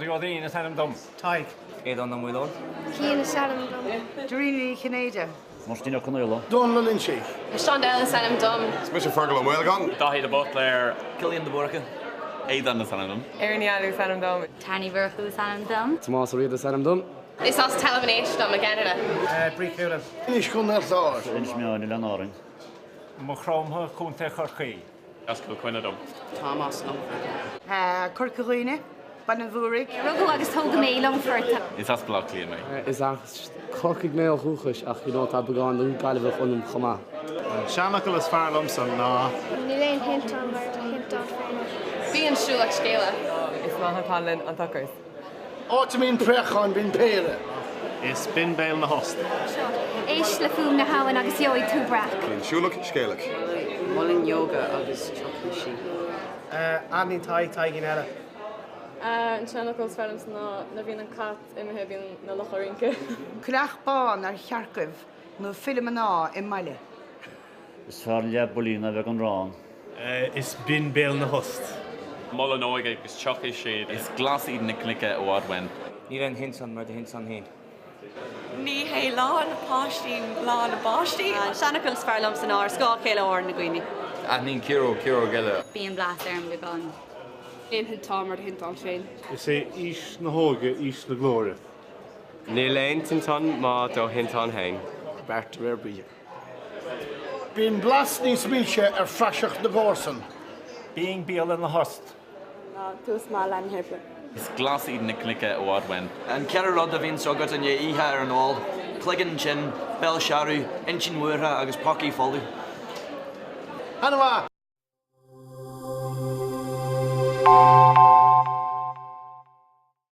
Tadhg Ó Duinnín is ainm dom. Tadhg. Aodhán Ó Maoileoin. Cian is ainm dom. Dairena Ní Chinnéide. Máirtín Ó Conaola. Dónal Ó Loinsigh. Shondell is ainm dom. Is mise Fergal Ó Maolgáin. Daithí de Buitléir. Cillian de Búrca. Aodán is ainm dom. Erin Ní Fhoghlú is ainm dom. Tara Ní Mhurchú is ainm dom. Tomás Ó Riada is ainm dom. Is as Talamh an Éisc dom i gCeanada. Bríd Chualann. Inis Contae an Chláir. Inis Meáin, Oileáin Árainn. Maigh Chromtha, Contae Chorcaí. As Cill Chainnigh dom. Táim as Longfort. Corca Dhuibhne, Baile an Mhúraigh. Rugadh agus tógadh mé i Longfort. Is as Baile Átha Cliath mé. Is as Corcaigh mé ó dhúchas ach you know tá beagán den Gaillimheach ionam chomh maith. An seanfhocal is fearr liomsa ná. Níl aon thinteán mar do thinteán féin. Bíonn siúlach scéalach. Is maith atá linn an t-ocras. Áit a mbíonn préachán bíonn péire. Is binn béal na thost. Seo. Éist le fuaim na habhann agus gheobhaidh tú breac. Bíonn siúlach scéalach. Molainn yoga agus tiocfaidh sí. Aithníonn Tadhg Taidhgín eile. An seanfhocal is fearr liomsa ná nuair a bhíonn an cat imithe bíonn na lucha ag rince. Coileach bán ar chearcaibh nó file mná i mbaile. Is fearr leath buillí ná bheith gan arán. Is binn béal na thost. Mol an óige agus tiocfaidh siad. Is glas iad na cnoic i bhfad uainn. Níl aon thinteán mar do thinteán féin. Ní hé lá na páistí lá na báistí. An seanfhocal is fearr liomsa ná ar scáth a chéile a mhaireann na daoine. Aithníonn ciaróg ciaróg eile. Bíonn blas ar an mbeagán. Aon thinteán mar do thinteán féin. Is é aois na hóige aois na glóire. Níl aon tinteán mar do thinteán féin. Beart de réir briathair. Bíonn blas níos milse ar phraiseach na gcomharsan. Bíonn béal ina thost. Ná tús maith le hoibre. Is glas iad na cnoic i bhfad uainn. An ceithre rud a bhíonns agat i ndiaidh oíche ar an ól, cloigeann tinn, béal searbh, intinn bhuartha agus pócaí folamh. Ana-mhaith!